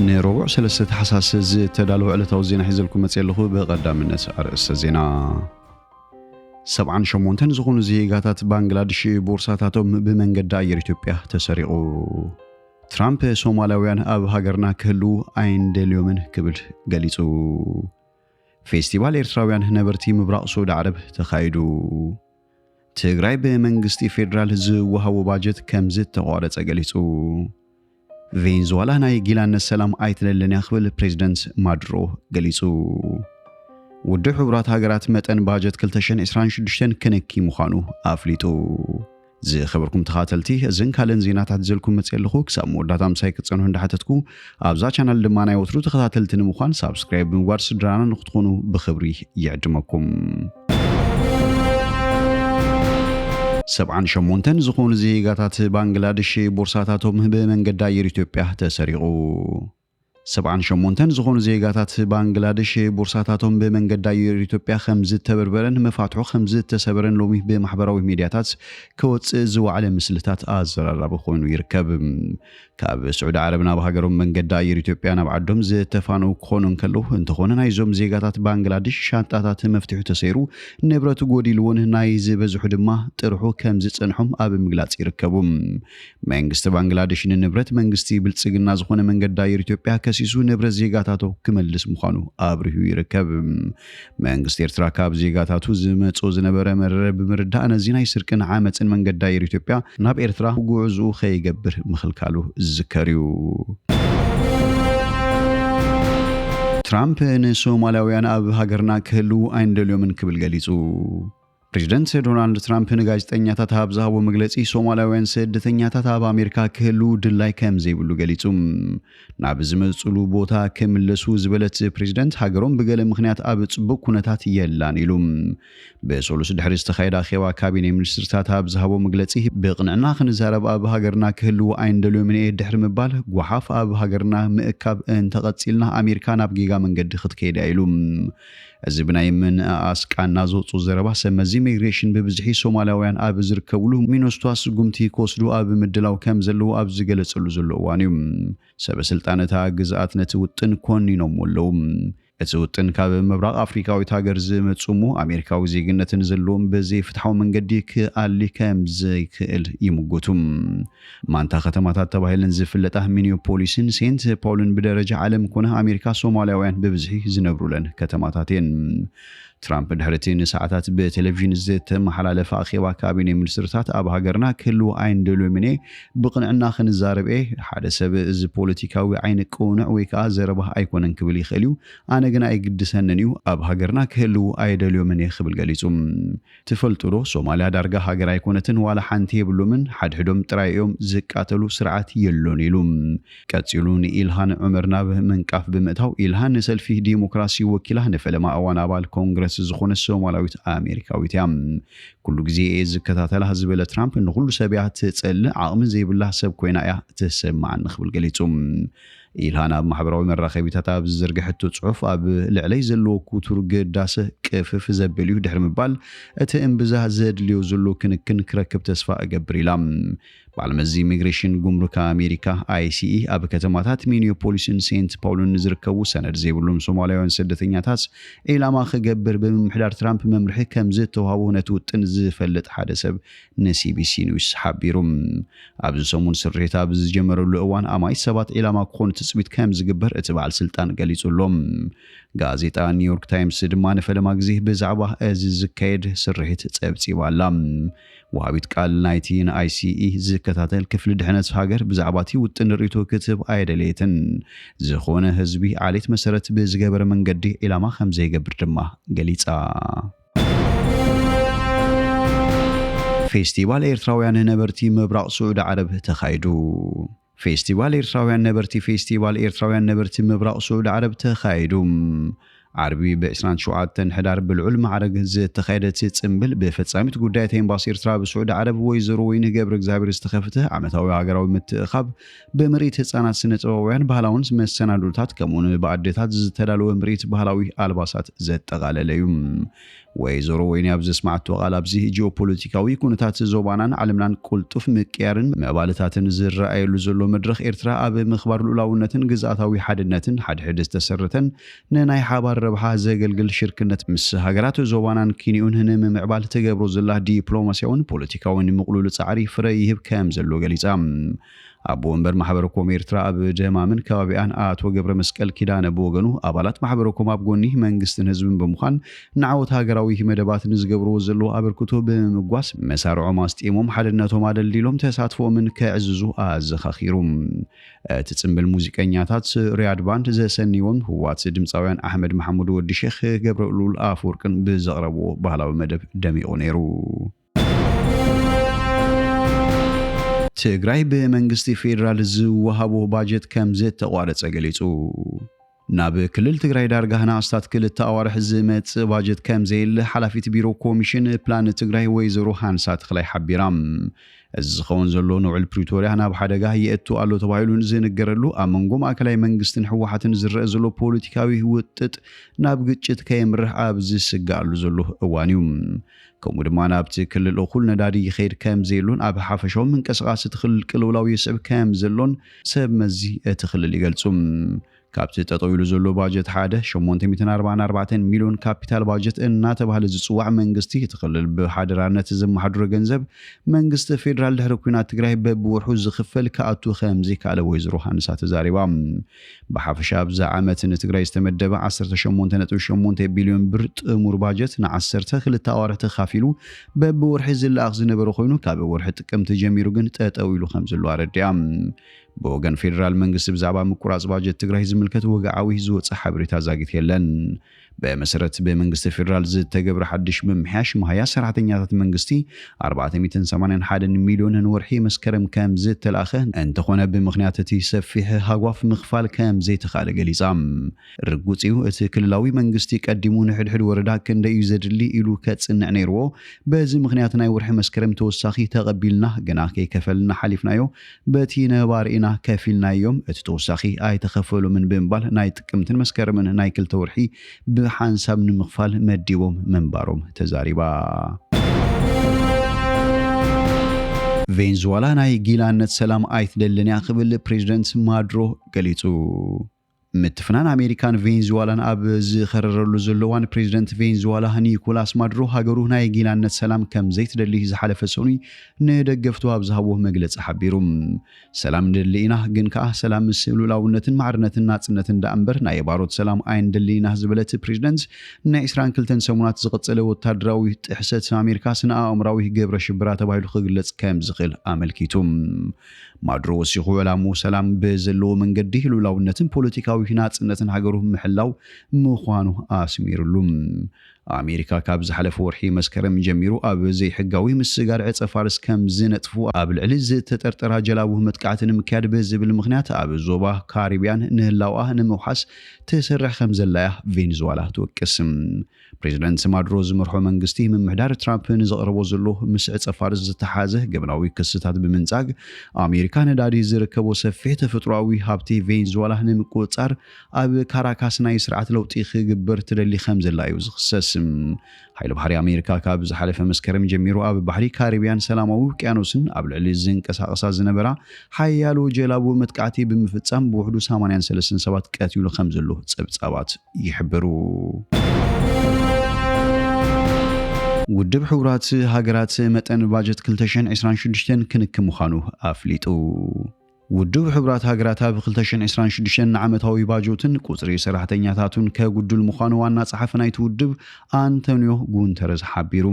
ንረቡዕ ሰለስተ ታሕሳስ ዝተዳለወ ዕለታዊ ዜና ሒዘልኩም መፅእ ኣለኹ። ብቐዳምነት ኣርእስተ ዜና። ሰብዓን ሸሞንተን ዝኾኑ ዜጋታት ባንግላድሽ ቦርሳታቶም ብመንገዲ ኣየር ኢትዮጵያ ተሰሪቑ። ትራምፕ ሶማላውያን ኣብ ሃገርና ክህልዉ ኣይንደልዮምን ክብል ገሊጹ። ፌስቲቫል ኤርትራውያን ነበርቲ ምብራቕ ስዑዲ ዓረብ ተኻይዱ። ትግራይ ብመንግስቲ ፌዴራል ዝወሃቦ ባጀት ከም ዝተቋረጸ ገሊጹ። ቬንዙዋላ ናይ ጊላነት ሰላም ኣይትደልን እያ ክብል ፕሬዚደንት ማዱሮ ገሊጹ። ውድብ ሕቡራት ሃገራት መጠን ባጀት ክልተ ሽሕን ዕስራን ሽዱሽተን ክንኪ ምዃኑ ኣፍሊጡ። ዝኸበርኩም ተኻተልቲ፣ እዝን ካልእን ዜናታት ሒዘልኩም መፅእ ኣለኹ። ክሳብ መወዳእታ ምሳይ ክትፀንሑ እንዳሓተትኩ፣ ኣብዛ ቻናል ድማ ናይ ወትሩ ተኸታተልቲ ንምዃን ሳብስክራይብ ብምግባር ስድራና ንክትኾኑ ብኽብሪ ይዕድመኩም። ሰብዓን ሸሞንተን ዝኾኑ ዜጋታት ባንግላድሽ ቦርሳታቶም ብመንገዲ ኣየር ኢትዮጵያ ተሰሪቑ። ሰብዓን ሸሞንተን ዝኾኑ ዜጋታት ባንግላድሽ ቦርሳታቶም ብመንገዲ ኣየር ኢትዮጵያ ከም ዝተበርበረን መፋትሑ ከም ዝተሰበረን ሎሚ ብማሕበራዊ ሚድያታት ክወፅእ ዝወዓለ ምስልታት ኣዘራራቢ ኮይኑ ይርከብ። ካብ ስዑዲ ዓረብ ናብ ሃገሮም መንገዲ ኣየር ኢትዮጵያ ናብ ዓዶም ዝተፋነው ክኾኑ እንከለዉ፣ እንተኾነ ናይዞም ዜጋታት ባንግላድሽ ሻንጣታት መፍትሑ ተሰይሩ ንብረት ጎዲልዎን ናይ ዝበዝሑ ድማ ጥርሑ ከም ዝጸንሖም ኣብ ምግላጽ ይርከቡ። መንግስቲ ባንግላድሽ ንንብረት መንግስቲ ብልጽግና ዝኾነ መንገዲ ኣየር ኢትዮጵያ ከሲሱ ንብረት ዜጋታቱ ክመልስ ምዃኑ ኣብሪሁ ይርከብ። መንግስቲ ኤርትራ ካብ ዜጋታቱ ዝመጾ ዝነበረ መረረ ብምርዳእ ነዚ ናይ ስርቅን ዓመጽን መንገዲ ኣየር ኢትዮጵያ ናብ ኤርትራ ጉዕዝኡ ከይገብር ምኽልካሉ ዝዝከር እዩ። ትራምፕ ንሶማላውያን ኣብ ሃገርና ክህልዉ ኣይንደልዮምን ክብል ገሊጹ። ፕሬዚደንት ዶናልድ ትራምፕ ንጋዜጠኛታት ኣብ ዝሃቦ መግለጺ፣ ሶማላውያን ስደተኛታት ኣብ ኣሜሪካ ክህልዉ ድላይ ከም ዘይብሉ ገሊጹ። ናብ ዝመጽሉ ቦታ ክምለሱ ዝበለት ፕሬዚደንት፣ ሃገሮም ብገለ ምኽንያት ኣብ ጽቡቕ ኩነታት የላን ኢሉ። ብሰሉስ ድሕሪ ዝተኻየደ ኣኼባ ካቢኔ ሚኒስትርታት ኣብ ዝሃቦ መግለጺ፣ ብቕንዕና ክንዛረብ ኣብ ሃገርና ክህልዉ ኣይንደልዮምን እየ ድሕሪ ምባል፣ ጓሓፍ ኣብ ሃገርና ምእካብ እንተቐጺልና ኣሜሪካ ናብ ጌጋ መንገዲ ክትከይድ እያ ኢሉ። እዚ ብናይ ምንኣኣስ ቃና ዘውፅኡ ዘረባ ሰብ መዚ ኢሚግሬሽን ብብዝሒ ሶማላውያን ኣብ ዝርከብሉ ሚኖስቷ ስጉምቲ ክወስዱ ኣብ ምድላው ከም ዘለዉ ኣብ ዝገለጸሉ ዘሎ እዋን እዩ። ሰበ ስልጣን እታ ግዝኣት ነቲ ውጥን ኮኒኖምዎ ኣለዉ። እቲ ውጥን ካብ ምብራቕ ኣፍሪካዊት ሃገር ዝመጹ እሞ ኣሜሪካዊ ዜግነትን ዘለዎም ብዘይፍትሓዊ መንገዲ ክኣሊ ከም ዘይክእል ይምጉቱ። ማንታ ከተማታት ተባሂለን ዝፍለጣ ሚኒዮፖሊስን ሴንት ፓውልን ብደረጃ ዓለም ኮነ ኣሜሪካ ሶማልያውያን ብብዝሒ ዝነብሩለን ከተማታት እየን። ትራምፕ ድሕሪ እቲ ንሰዓታት ብቴሌቪዥን ዝተመሓላለፈ ኣኼባ ካቢኔ ሚኒስትርታት፣ ኣብ ሃገርና ክህልዉ ኣይንደልዮምን እየ፣ ብቕንዕና ክንዛረብ እየ። ሓደ ሰብ እዚ ፖለቲካዊ ዓይኒ ቅኑዕ ወይ ከዓ ዘረባ ኣይኮነን ክብል ይኽእል እዩ። ኣነ ግን ኣይግድሰንን እዩ፣ ኣብ ሃገርና ክህልዉ ኣይደልዮምን እየ ክብል ገሊጹ። ትፈልጡ ዶ? ሶማልያ ዳርጋ ሃገር ኣይኮነትን፣ ዋላ ሓንቲ የብሎምን፣ ሓድሕዶም ጥራይ እዮም ዝቃተሉ፣ ስርዓት የሎን ኢሉ። ቀጺሉ ንኢልሃን ዑመር ናብ ምንቃፍ ብምእታው፣ ኢልሃን ንሰልፊ ዲሞክራሲ ወኪላ ንፈለማ እዋን ኣባል ኮንግረስ ዝኾነት ሶማላዊት ኣሜሪካዊት እያ። ኩሉ ግዜ እየ ዝከታተላ ዝበለ ትራምፕ፣ ንኹሉ ሰብ እያ ትጸልእ፣ ዓቕሚ ዘይብላ ሰብ ኮይና እያ ትስምዓኒ ክብል ገሊጹ። ኢልሃን ኣብ ማሕበራዊ መራኸቢታት ኣብ ዝዘርግሐቶ ጽሑፍ፣ ኣብ ልዕለይ ዘለዎ ክቱር ግዳሰ ቅፍፍ ዘብል እዩ ድሕሪ ምባል፣ እቲ እምብዛ ዘድልዮ ዘሎ ክንክን ክረክብ ተስፋ እገብር ኢላ። በዓል መዚ ኢሚግሬሽን ጉምሩክ ኣሜሪካ፣ ኣይሲኢ፣ ኣብ ከተማታት ሚኒዮፖሊስን ሴንት ፓውልን ንዝርከቡ ሰነድ ዘይብሎም ሶማልያውያን ስደተኛታት ዒላማ ክገብር ብምምሕዳር ትራምፕ መምርሒ ከም ዝተዋህቦ ነቲ ውጥን ዝፈልጥ ሓደ ሰብ ንሲቢሲ ኒውስ ሓቢሩ። ኣብዚ ሰሙን ስርሒት ኣብ ዝጀመረሉ እዋን፣ ኣማኢት ሰባት ዒላማ ክኾኑ ትጽቢት ከም ዝግበር እቲ በዓል ስልጣን ገሊጹ ኣሎ። ጋዜጣ ኒውዮርክ ታይምስ ድማ ንፈለማ ግዜ ብዛዕባ እዚ ዝካየድ ስርሒት ጸብጺባ ኣላ። ወሃቢት ቃል ናይቲ ንኣይሲኢ ዝከታተል ክፍሊ ድሕነት ሃገር ብዛዕባ እቲ ውጥን ርእይቶ ክትህብ ኣየደለየትን። ዝኾነ ህዝቢ ዓሌት መሰረት ብዝገበረ መንገዲ ዒላማ ከም ዘይገብር ድማ ገሊጻ። ፌስቲቫል ኤርትራውያን ነበርቲ ምብራቕ ስዑዲ ዓረብ ተኻይዱ። ፌስቲቫል ኤርትራውያን ነበርቲ፣ ፌስቲቫል ኤርትራውያን ነበርቲ ምብራቕ ስዑዲ ዓረብ ተኻይዱ። ዓርቢ ብ ዕስራን ሸውዓተን ሕዳር ብልዑል ማዕረግ ዝተኻየደት ጽምብል ብፈጻሚት ጉዳያት ኤምባሲ ኤርትራ ብስዑዲ ዓረብ ወይዘሮ ወይኒ ገብረ እግዚኣብሔር ዝተኸፍተ ዓመታዊ ሃገራዊ ምትእኻብ ብምርኢት ህጻናት ስነ ጥበባውያን ባህላውን መሰናዶታት ከምኡውን ብኣዴታት ዝተዳለወ ምርኢት ባህላዊ ኣልባሳት ዘጠቓለለ እዩ። ወይዘሮ ወይኒ ኣብ ዘስማዕቶ ቃል ኣብዚ ጂኦፖለቲካዊ ኩነታት ዞባናን ዓለምናን ቁልጡፍ ምቅያርን ምዕባለታትን ዝረኣየሉ ዘሎ መድረኽ ኤርትራ ኣብ ምኽባር ልኡላውነትን ግዝኣታዊ ሓድነትን ሓድሕድ ዝተሰረተን ንናይ ሓባር ረብሓ ዘገልግል ሽርክነት ምስ ሃገራት ዞባናን ኪንኡን ንምምዕባል ትገብሮ ዘላ ዲፕሎማስያውን ፖለቲካውን ምቕሉል ጻዕሪ ፍረ ይህብ ከም ዘሎ ገሊጻ። ኣቦ ወንበር ማሕበረ ኮም ኤርትራ ኣብ ደማምን ከባቢኣን ኣቶ ገብረ መስቀል ኪዳነ ብወገኑ ኣባላት ማሕበረ ኮም ኣብ ጎኒ መንግስትን ህዝብን ብምዃን ንዓወት ሃገራዊ መደባት ንዝገብርዎ ዘለዉ ኣበርክቶ ብምምጓስ መሳርዖም ኣስጢሞም ሓድነቶም ኣደልዲሎም ተሳትፎምን ከዕዝዙ ኣዘኻኺሩ። እቲ ጽምብል ሙዚቀኛታት ሪያድ ባንድ ዘሰንይዎም ህዋት ድምፃውያን ኣሕመድ መሓሙድ ወዲ ሼክ ገብረ ሉል ኣፈወርቅን ብዘቕረብዎ ባህላዊ መደብ ደሚቑ ነይሩ። ትግራይ ብመንግስቲ ፌዴራል ዝወሃቦ ባጀት ከም ዝተቋረጸ ገሊጹ። ናብ ክልል ትግራይ ዳርጋ ንኣስታት ክልተ ኣዋርሕ ዝመጽእ ባጀት ከም ዘየለ ሓላፊት ቢሮ ኮሚሽን ፕላን ትግራይ ወይዘሮ ሃንሳ ተኽላይ ሓቢራ። እዚ ዝኸውን ዘሎ ንውዕል ፕሪቶርያ ናብ ሓደጋ የእቱ ኣሎ ተባሂሉ ዝንገረሉ ኣብ መንጎ ማእከላይ መንግስትን ህወሓትን ዝረአ ዘሎ ፖለቲካዊ ውጥጥ ናብ ግጭት ከየምርሕ ኣብ ዝስጋኣሉ ዘሎ እዋን እዩ። ከምኡ ድማ ናብቲ ክልል እኹል ነዳዲ ይኸይድ ከም ዘየሎን ኣብ ሓፈሻዊ ምንቅስቓስ እቲ ክልል ቅልውላው ይስዕብ ከም ዘሎን ሰብ መዚ እቲ ክልል ይገልጹ። ካብቲ ጠጠው ኢሉ ዘሎ ባጀት ሓደ ሸሞንተ ሚእትን ኣርባዓን ኣርባዕተን ሚልዮን ካፒታል ባጀት እናተባህለ ዝጽዋዕ መንግስቲ እቲ ክልል ብሓደራነት ዘመሓድሮ ገንዘብ መንግስቲ ፌዴራል ድሕሪ ኲናት ትግራይ በብወርሑ ዝኽፈል ክኣቱ ከም ዘይከኣለ ወይዘሮ ሃንሳ ተዛሪባ። ብሓፈሻ ኣብዛ ዓመት ንትግራይ ዝተመደበ ዓሰርተ ሸሞንተ ነጥቢ ሸሞንተ ቢልዮን ብር ጥሙር ባጀት ንዓሰርተ ክልተ ኣዋርሕ ተኻፊሉ በብወርሒ ዝለኣኽ ዝነበረ ኮይኑ ካብ ወርሒ ጥቅምቲ ጀሚሩ ግን ጠጠው ኢሉ ከም ዘሎ ኣረዲኣ። ብወገን ፌዴራል መንግስቲ ብዛዕባ ምቁራፅ ባጀት ትግራይ ዝምልከት ወግዓዊ ዝወፀ ሓበሬታ ዛጊት የለን። ብመሰረት ብመንግስቲ ፌዴራል ዝተገብረ ሓድሽ ምምሕያሽ መሃያ ሰራሕተኛታት መንግስቲ ኣርባዕተ ሚእትን ሰማንያን ሓደን ሚልዮን ንወርሒ መስከረም ከም ዝተላእኸ እንተኾነ ብምኽንያት እቲ ሰፊሕ ሃጓፍ ምኽፋል ከም ዘይተኻእለ ገሊጻ። ርጉጽ እዩ፣ እቲ ክልላዊ መንግስቲ ቀዲሙ ንሕድሕድ ወረዳ ክንደይ እዩ ዘድሊ ኢሉ ከጽንዕ ነይርዎ። በዚ ምኽንያት ናይ ወርሒ መስከረም ተወሳኺ ተቐቢልና ግና ከይከፈልና ሓሊፍናዮ። በቲ ነባር ኢና ከፊልናዮም፣ እቲ ተወሳኺ ኣይተኸፈሎምን ብምባል ናይ ጥቅምትን መስከረምን ናይ ክልተ ወርሒ ብሓንሳብ ንምኽፋል መዲቦም ምንባሮም ተዛሪባ። ቬንዙዋላ ናይ ጊላነት ሰላም ኣይትደልን እያ ክብል ፕሬዚደንት ማዱሮ ገሊጹ። ምትፍናን ኣሜሪካን ቬንዙዋላን ኣብ ዝኸረረሉ ዘሎ እዋን ፕሬዚደንት ቬንዙዋላ ኒኮላስ ማዱሮ ሃገሩ ናይ ጊላነት ሰላም ከም ዘይትደሊ ዝሓለፈ ሰኑይ ንደገፍቱ ኣብ ዝሃቦ መግለጺ ሓቢሩ። ሰላም ንደሊ ኢና፣ ግን ከኣ ሰላም ምስ ልኡላውነትን ማዕርነትን ናጽነትን ደኣ እምበር ናይ ባሮት ሰላም ኣይንደልን ኢና ዝበለት ፕሬዚደንት፣ ን ዒስራን ክልተን ሰሙናት ዝቐጸለ ወታደራዊ ጥሕሰት ኣሜሪካ ስነ ኣእምራዊ ግብረ ሽበራ ተባሂሉ ክግለጽ ከም ዝኽእል ኣመልኪቱ። ማዱሮ ወሲኹ ዕላምኡ ሰላም ብዘለዎ መንገዲ ልኡላውነትን ፖለቲካዊ ናጽነትን ሃገሩ ምሕላው ምዃኑ ኣስሚሩሉ። ኣሜሪካ ካብ ዝሓለፈ ወርሒ መስከረም ጀሚሩ ኣብ ዘይሕጋዊ ምስጋር ዕጸ ፋርስ ከም ዝነጥፉ ኣብ ልዕሊ ዝተጠርጠራ ጀላቡ መጥቃዕቲ ንምክያድ ብዝብል ምኽንያት ኣብ ዞባ ካሪብያን ንህላውኣ ንምውሓስ ትሰርሕ ከም ዘላ እያ ቬንዙዋላ ትወቅስ። ፕሬዚደንት ማዱሮ ዝመርሖ መንግስቲ ምምሕዳር ትራምፕ ንዘቕረቦ ዘሎ ምስ ዕጸ ፋርስ ዝተሓዘ ገበናዊ ክስታት ብምንጻግ ኣሜሪካ ነዳዲ ዝርከቦ ሰፊሕ ተፈጥሮኣዊ ሃብቲ ቬንዙዋላ ንምቁጽጻር ኣብ ካራካስ ናይ ስርዓት ለውጢ ክግበር ትደሊ ከም ዘላ እዩ ዝኽሰስ። ሓይሊ ባሕሪ ኣሜሪካ ካብ ዝሓለፈ መስከረም ጀሚሩ ኣብ ባሕሪ ካሪብያን ሰላማዊ ውቅያኖስን ኣብ ልዕሊ ዝንቀሳቐሳ ዝነበራ ሓያሎ ጀላቡ መጥቃዕቲ ብምፍጻም ብውሕዱ ሰማንያን ሰለስተን ሰባት ቀቲሉ ከም ዘሎ ጸብጻባት ይሕብሩ። ውድብ ሕቡራት ሃገራት መጠን ባጀት ክልተ ሽሕን ዕስራን ሽዱሽተን ክንኪ ምዃኑ ኣፍሊጡ። ውድብ ሕቡራት ሃገራት ኣብ ክልተ ሽሕን ዕስራን ሽዱሽተን ንዓመታዊ ባጀቱን ቁጽሪ ሰራሕተኛታቱን ከጉድል ምዃኑ ዋና ጸሓፊ ናይቲ ውድብ ኣንቶኒዮ ጉንተረዝ ሓቢሩ።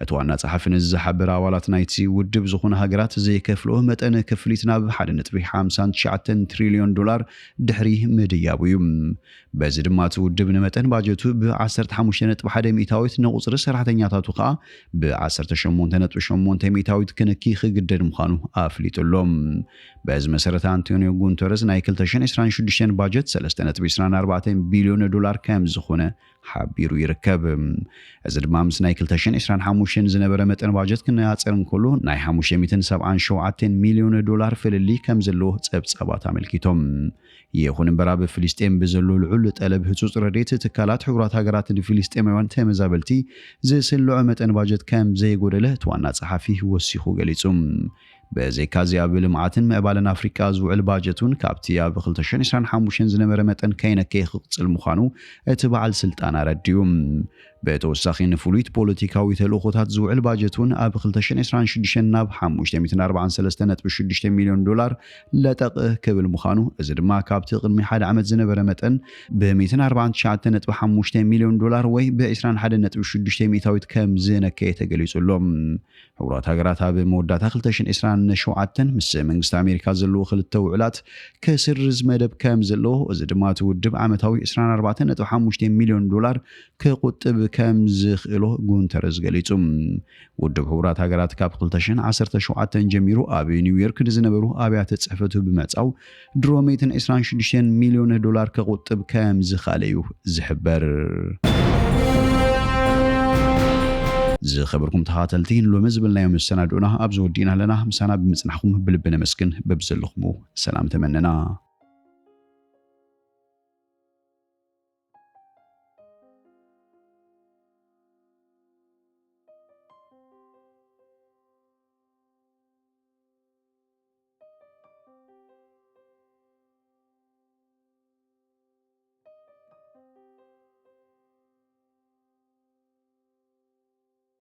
እቲ ዋና ጸሓፊ ነዚ ዝሓበረ ኣባላት ናይቲ ውድብ ዝኾኑ ሃገራት ዘይከፍልኦ መጠን ክፍሊት ናብ ሓደ ነጥቢ ሓምሳ ትሽዓተ ትሪልዮን ዶላር ድሕሪ ምድያቡ እዩ። በዚ ድማ እቲ ውድብ ንመጠን ባጀቱ ብ ዓሰርተ ሓሙሽተ ነጥቢ ሓደ ሚእታዊት ንቁጽሪ ሰራሕተኛታቱ ከኣ ብ ዓሰርተ ሸሞንተ ነጥቢ ሸሞንተ ሚእታዊት ክንኪ ክግደድ ምዃኑ ኣፍሊጡ ኣሎ። በዚ መሰረት ኣንቶኒዮ ጉንተረስ ናይ ክልተ ሽሕን ዕስራን ሽዱሽተን ባጀት ሰለስተ ነጥቢ ዕስራን ኣርባዕተን ቢልዮን ዶላር ከም ዝኾነ ሓቢሩ ይርከብ። እዚ ድማ ምስ ናይ ክልተ ሽሕን ዕስራን ሓሙሽተን ዝነበረ መጠን ባጀት ክነጻጸር እንከሎ ናይ ሓሙሽተ ሚእትን ሰብዓን ሸውዓተን ሚልዮን ዶላር ፍልልይ ከም ዘለዎ ጸብጻባት ኣመልኪቶም። ይኹን እምበር ኣብ ፍልስጤም ብዘሎ ልዑል ጠለብ ህጹጽ ረድኤት ትካላት ሕቡራት ሃገራት ንፍልስጤማውያን ተመዛበልቲ ዝስልዖ መጠን ባጀት ከም ዘይጎደለ እቲ ዋና ጸሓፊ ወሲኹ ገሊጹ። ብዘይካዚ ኣብ ልምዓትን ምዕባለን ኣፍሪቃ ዝውዕል ባጀት እውን ካብቲ ኣብ ክልተ ሽሕን ዕስራን ሓሙሽተን ዝነበረ መጠን ከይነከየ ክቕጽል ምዃኑ እቲ በዓል ስልጣን ኣረዲኡ። ብተወሳኺ ንፍሉይት ፖለቲካዊ ተልእኾታት ዝውዕል ባጀት እውን ኣብ ክልተ ሽሕን ዕስራን ሽዱሽተን ናብ ሓሙሽተ ሚእትን ኣርባዓን ሰለስተን ነጥቢ ሽዱሽተ ሚልዮን ዶላር ለጠቕ ክብል ምዃኑ፣ እዚ ድማ ካብቲ ቅድሚ ሓደ ዓመት ዝነበረ መጠን ብ ሚእትን ኣርባዓን ትሽዓተን ነጥቢ ሓሙሽተ ሚልዮን ዶላር ወይ ብ ዕስራን ሓደን ነጥቢ ሽዱሽተ ሚእታዊት ከም ዝነከየ ተገሊጹ ኣሎ። ሕቡራት ሃገራት ኣብ መወዳእታ ክልተ ሽሕን ዕስራን ሸውዓተን ምስ መንግስቲ ኣሜሪካ ዘለዎ ክልተ ውዕላት ክስርዝ መደብ ከም ዘለዎ፣ እዚ ድማ እቲ ውድብ ዓመታዊ ዕስራን ኣርባዕተን ነጥቢ ሓሙሽተ ሚልዮን ዶላር ክቑጥብ ከም ዝኽእሎ ጉንተረዝ ገሊጹ። ውድብ ሕቡራት ሃገራት ካብ ክልተ ሽሕን ዓሰርተ ሸውዓተን ጀሚሩ ኣብ ኒውዮርክ ንዝነበሩ ኣብያተ ጽሕፈቱ ብምዕጻው ድሮ ሚእትን ዕስራን ሽዱሽተን ሚልዮን ዶላር ክቑጥብ ከም ዝኻለ እዩ ዝሕበር። ዝኸበርኩም ተኸታተልቲ፣ ንሎሚ ዝብልናዮ መሰናድኦና ኣብዚ ወዲእና ኣለና። ምሳና ብምጽናሕኩም ብልቢ ነመስግን። በብዘለኹሞ ሰላም ተመነና።